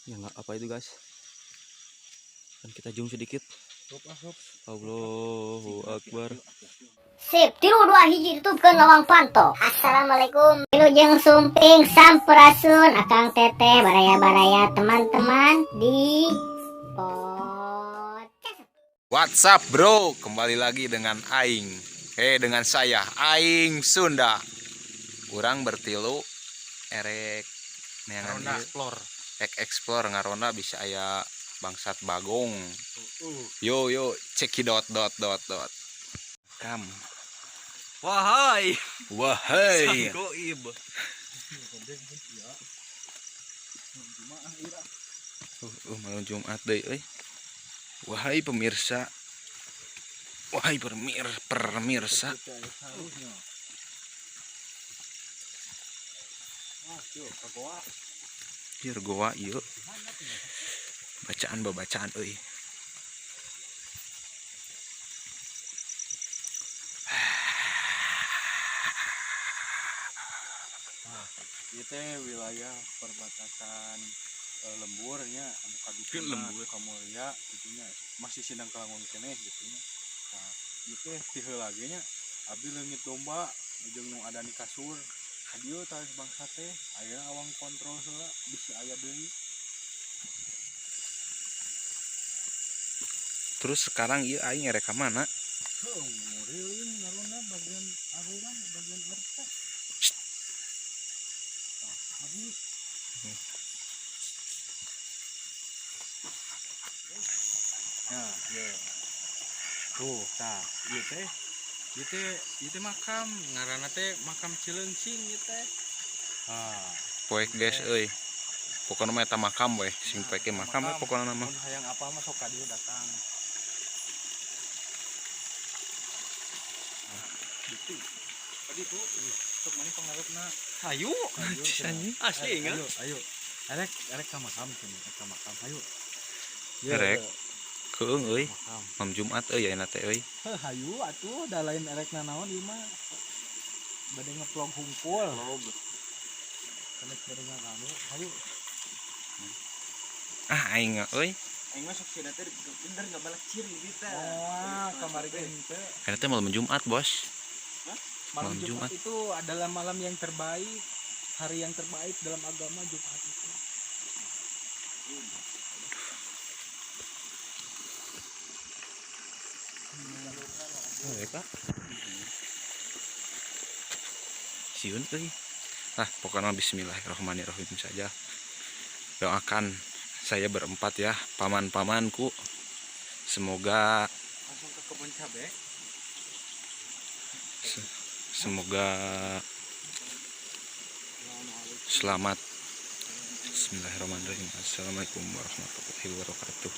Ya nggak apa itu guys. Dan kita zoom sedikit. Allahu Akbar. Sip, tilu dua hiji, tutupkeun lawang panto. Assalamualaikum. Wilujeng sumping, sampurasun, akang teteh, baraya-baraya, teman-teman di podcast. What's up bro, kembali lagi dengan Aing. Dengan saya, Aing Sunda. Urang bertilu erek neangan Ronda ieu. Explore. Ek explore ngaronda bisa aya bangsat bagong. Yo yo, cekidot dot dot dot. Kam. Wahai, Wahai. goib. Malam Jumat deui euy. Wahai pemirsa. Wahai pemirsa. Ieu goa ieu. Bacaan babacaan euy. Ieu teh wilayah perbatasan lemburnya anu ka ditu Kan mah, lembur. Sukamulya gitu nya, masih Sindang Kalangon keneh gitu nya. Nah, ieu teh ti heula ge nya abdi leungit domba jeung nu ada di kasur. Ka dieu tah bangsa teh aya awang kontrol heula bisi aya deui. Terus sekarang ieu aing erek ka mana? Heuh, nguriling ngaronda bagian aruran, bagian RT. Nah, abdi. Nah, ya. Tuh, tah, ieu teh. Ieu teh, ieu teh makam, ngaranna teh makam Cileungsing ieu teh. Ah, Poek guys euy. Pokona mah eta makam we, sing poek ge makam we pokona mah. Mun hayang apa mah sok ka dieu datang. Gitu. Tadi tuh, ih, sok maneh pangarepna. Ayo, Ayo, cenah. asli enggak? Ayo, ayo. Erek, erek ka makam cenah, erek ka makam. Ayo. Erek. Keung euy. Makam. Malam Jumat euy ayeuna teh euy. Heuh, hayu atuh da lain erek nanaon ieu mah. Bade ngevlog hungkul. Kanek bade ngaganggu. Hayu. Ah aing euy. Aing mah sok sia teh bener enggak balak ciri kita. Oh, kamari ge henteu. Ayeuna teh malam Jumat, Bos. Malam Malam Jumat Jumat. itu adalah malam yang terbaik, hari yang terbaik dalam agama Jumat itu. Oh, ya, Kak. Siun euy. Nah, pokoknya bismillahirrahmanirrahim saja. Doakan saya berempat ya, paman-pamanku. Semoga Langsung ke kebun cabe. semoga selamat. Bismillahirrahmanirrahim. Assalamualaikum warahmatullahi wabarakatuh.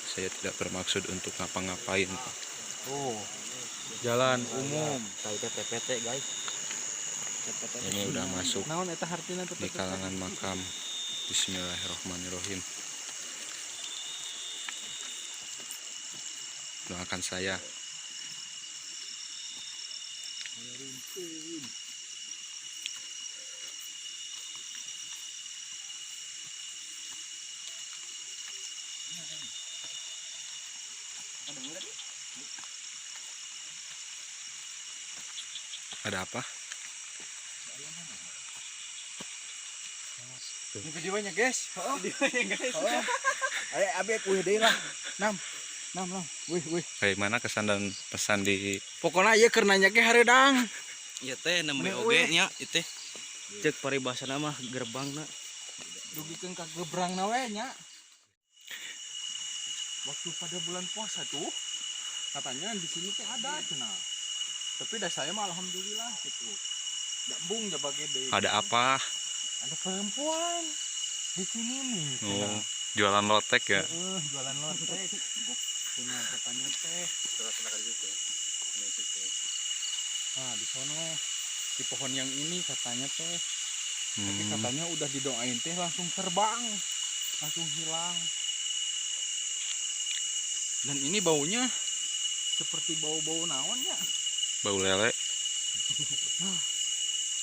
Saya tidak bermaksud untuk ngapa-ngapain. Oh, jalan umum. Tai teh PPT guys. Ini udah masuk Naon eta hartina teh di kalangan makam. Bismillahirrahmanirrahim. Doakan saya. Ada apa? Ini videonya guys. Videonya guys. Ayo abi kuih deui lah. Nam. Nam, nam. Wih, wih. Bagaimana kesan dan pesan di Pokoknya ieu keur nanya ge hareudang. Ieu teh nembe Mene oge nya ieu teh. Cek paribasana mah gerbangna. Dugikeun ka gebrangna we nya. Waktu pada bulan puasa tuh katanya di sini teh ada cenah. Tapi dah saya mah alhamdulillah gitu. Nggak embung jaba gede. Ada apa? Ada perempuan di sini nih. Oh, jualan lotek ya. Heeh, jualan lotek. Punya katanya teh. Nah, di sono di pohon yang ini katanya teh. Tapi katanya udah didoain teh langsung terbang, langsung hilang. Dan ini baunya seperti bau-bau naon ya? Bau lele.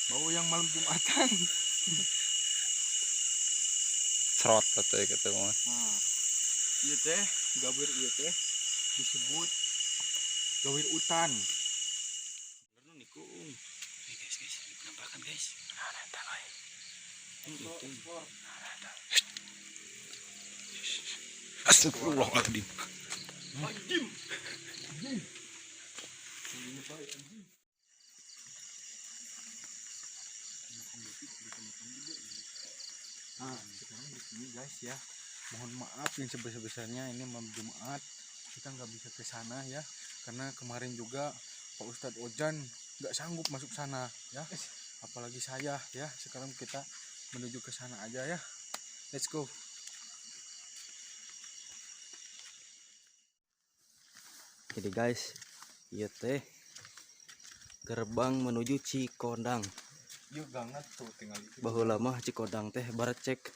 Bau yang malam Jumatan. Serot atuh gitu mah. Nah, ieu teh gawir, ieu teh disebut gawir hutan. Nikung. Hey guys, guys, ini penampakan guys. Itu. Astagfirullahaladzim. Anjing. Nah, sekarang di sini guys ya. Mohon maaf yang sebesar-besarnya, ini malam Jumat kita nggak bisa ke sana ya, karena kemarin juga Pak Ustadz Ojan nggak sanggup masuk sana ya, apalagi saya ya. Sekarang kita menuju ke sana aja ya, let's go. Jadi guys, ieu teh gerbang menuju Cikondang. Yuk banget tuh tinggal itu. Baheula mah Cikondang teh barecek.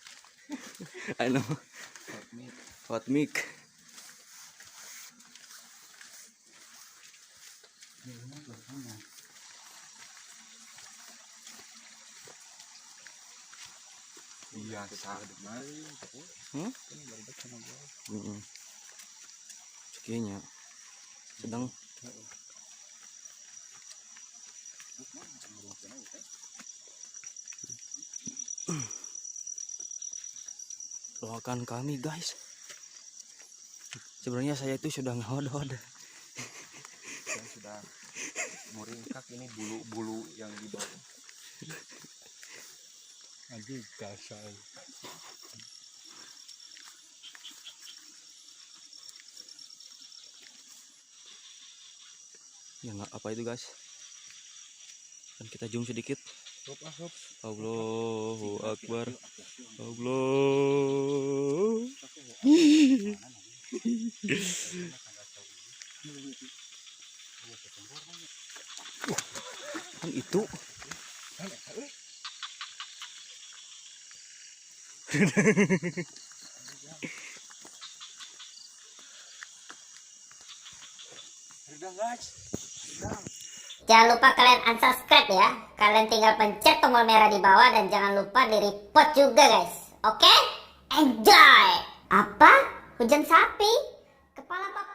Anu hot mic. Iya, Hmm? Heeh. Sekinya. Sedang. Doakan kami guys. Sebenarnya saya itu sudah ngehodod. Saya sudah muringkak ini bulu-bulu yang di bawah. Anjing kasar. Ya nggak apa itu guys. Dan kita zoom sedikit. Hop, ah, hop. Allahu Akbar. Allah. Kan itu. Udah guys. Jangan lupa kalian unsubscribe ya. Kalian tinggal pencet tombol merah di bawah dan jangan lupa di report juga guys. Oke? Enjoy! Apa? Hujan sapi? Kepala papa.